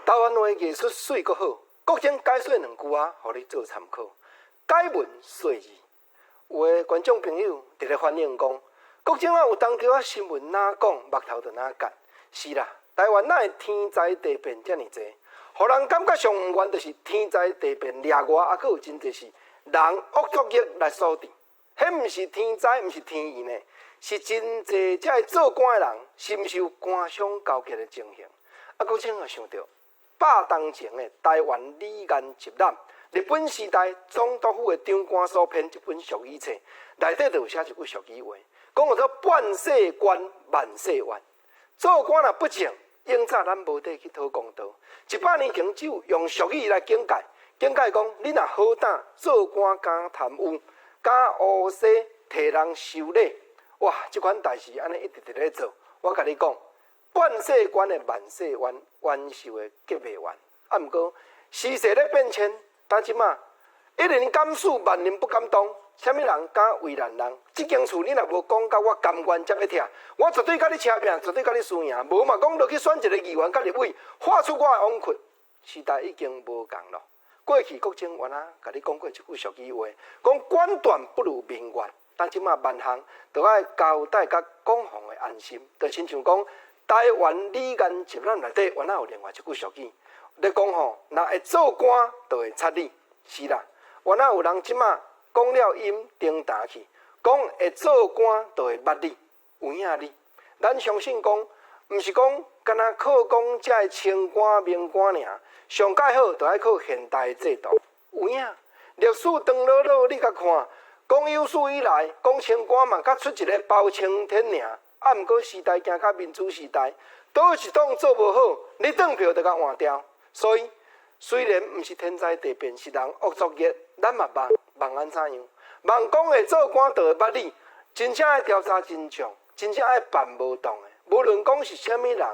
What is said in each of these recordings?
台灣話藝術媠閣好，國珍解說兩句仔，予你做參考。解文說字，有的觀眾朋友佇咧反映講，國珍啊有當著啊新聞哪講，目頭就哪結。是啦，台灣哪會天災地變遮爾濟，予人感覺上毋願就是天災地變掠外，啊，閣有真濟是人惡作劇來所致。彼毋是天災，毋是天意呢，是真濟遮个做官的人深受官商勾結的情形。啊，國珍也想著百冬前的台灣理研集覽，日本時代總督府的長官所編這本俗語冊，內底就有寫一句俗語話，講叫做半世官，萬世怨。做官若不正，永早咱無得去討公道。100年前就用俗語來警戒，警戒講你若好膽做官敢貪污，敢烏西提人收禮，哇！這款代誌按呢一直佇咧做，我共你講，半世官的萬世怨，冤受的結袂完。啊，毋過時勢咧變遷，但這馬一人敢死，萬人不敢當。啥物人敢為難人？這間厝你若無講甲我甘願才欲拆，我絕對佮你車拼，絕對佮你輸贏。無嘛講落去選一個議員佮立委，畫出我的王窟。時代已經無仝咯。過去國珍原來共你講過一句俗語話，講官斷不如民怨。但這馬萬項都愛交代佮廣防的安心，就親像講台灣理研集覽內底，原來有另外一句俗語，咧講吼，若會做官，就會插你。是啦，原來有人這馬講了音叮當去，講會做官就會捌你，有影你。咱相信講，毋是講干焦靠講遮的清官明官爾，上蓋好就愛靠現代的制度。有影，歷史長落落，你共看，講有史以來，講清官嘛，才出一个包青天爾。啊，毋過時代行到民主時代，佗一黨做無好，你轉票就共換掉。所以雖然毋是天災地變，是人惡作劇，咱嘛望望按怎樣？望講會做官就會捌你，真正愛調查真相，真正愛辦無當的。無論講是啥物人，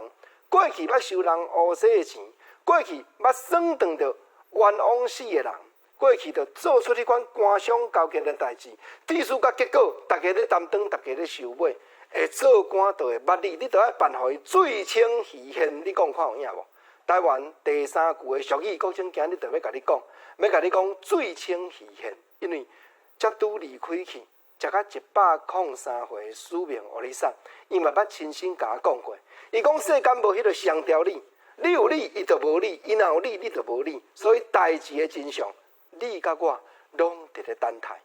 過去捌收人烏西的錢，過去捌算賬著冤枉死的人，過去就做出彼款官商勾結的代誌，致使甲結果，大家咧擔當，大家咧收尾。會做官就會捌你，你著愛辦予伊水清魚現，你講看有影無？台灣第三句的俗語，國珍今日就欲共你講，欲共你講水清魚現，因為才拄離開去，食甲103歲的史明烏里桑，伊嘛捌親身共我講過，伊講世間無彼个雙條理，你有理，伊就無理；伊若有理，你就無理。所以代誌的真相，你佮我攏佇咧等待。